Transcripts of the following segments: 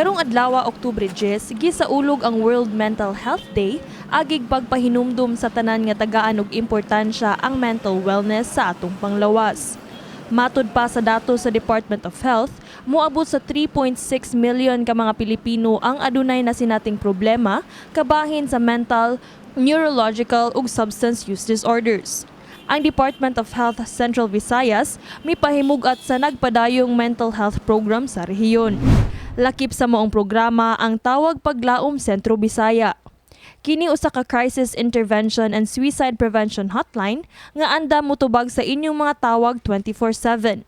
Karong adlaw, Oktubre 10, gisaulog ang World Mental Health Day agig pagpahinumdum sa tanan nga tagaan og importansya ang mental wellness sa atong panglawas. Matud pa sa datos sa Department of Health, moabot sa 3.6 million ka mga Pilipino ang adunay nasinating problema kabahin sa mental, neurological ug substance use disorders. Ang Department of Health Central Visayas mipahimug-at sa nagpadayong mental health program sa rehiyon. Lakip sa maong programa ang Tawag Paglaom Sentro Bisaya. Kini usa ka crisis intervention and suicide prevention hotline nga andam motubag sa inyong mga tawag 24/7.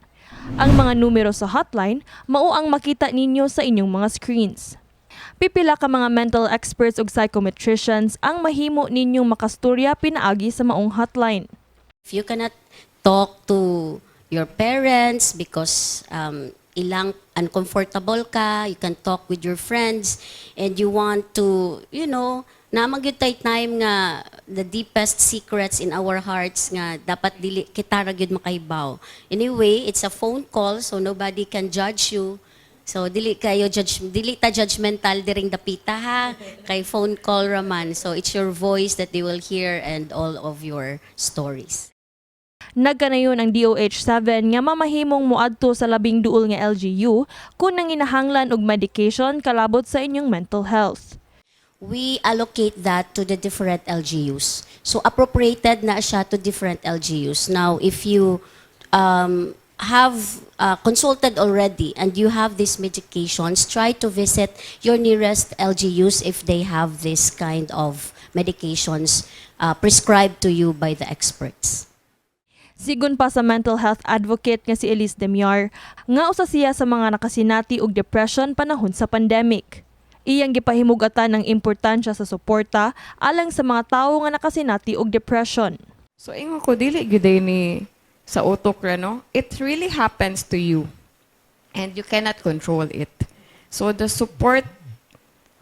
Ang mga numero sa hotline mao ang makita ninyo sa inyong mga screens. Pipila ka mga mental experts ug psychometricians ang mahimo ninyong makasturya pinaagi sa maong hotline. If you cannot talk to your parents because ilang uncomfortable ka, you can talk with your friends and you want to, naa man gyud tay time nga the deepest secrets in our hearts nga dapat dili kita ra gyud makahibaw. Anyway, it's a phone call, so nobody can judge you. So dili kayo judge, dili ta judgmental diring dapita ha, kay phone call raman. So it's your voice that they will hear and all of your stories. Nagkanayon ang DOH 7 nga mamahimong moadto sa labing duol nga LGU kung nanginahanglan og medication kalabot sa inyong mental health. We allocate that to the different LGUs. So appropriated na siya to different LGUs. Now, if you have consulted already and you have these medications, try to visit your nearest LGUs if they have this kind of medications prescribed to you by the experts. Sigon pa sa mental health advocate nga si Elise Demiar, nga usa siya sa mga nakasinati og depression panahon sa pandemic. Iyang gipahimugatan ang importansya sa suporta alang sa mga tawo nga nakasinati og depression. So ingon ko, dili gyud ni sa utok ra, no? It really happens to you. And you cannot control it. So the support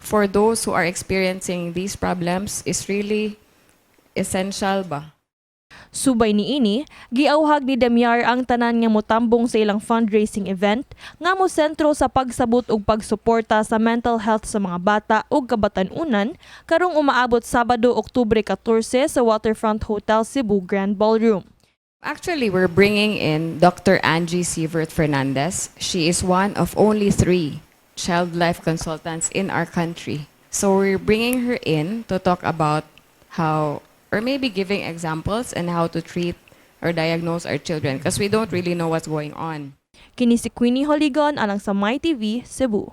for those who are experiencing these problems is really essential ba? Subay niini, giawhag ni Demiar ang tanan nga motambong sa ilang fundraising event nga mo sentro sa pagsabot ug pagsuporta sa mental health sa mga bata ug kabatan-unan karong umaabot Sabado, Oktubre 14 sa Waterfront Hotel Cebu Grand Ballroom. Actually, we're bringing in Dr. Angie Sievert Fernandez. She is one of only three child life consultants in our country. So we're bringing her in to talk about how, or maybe giving examples and how to treat or diagnose our children because we don't really know what's going on. Kini si Queenie Holigon alang sa MyTV, Cebu.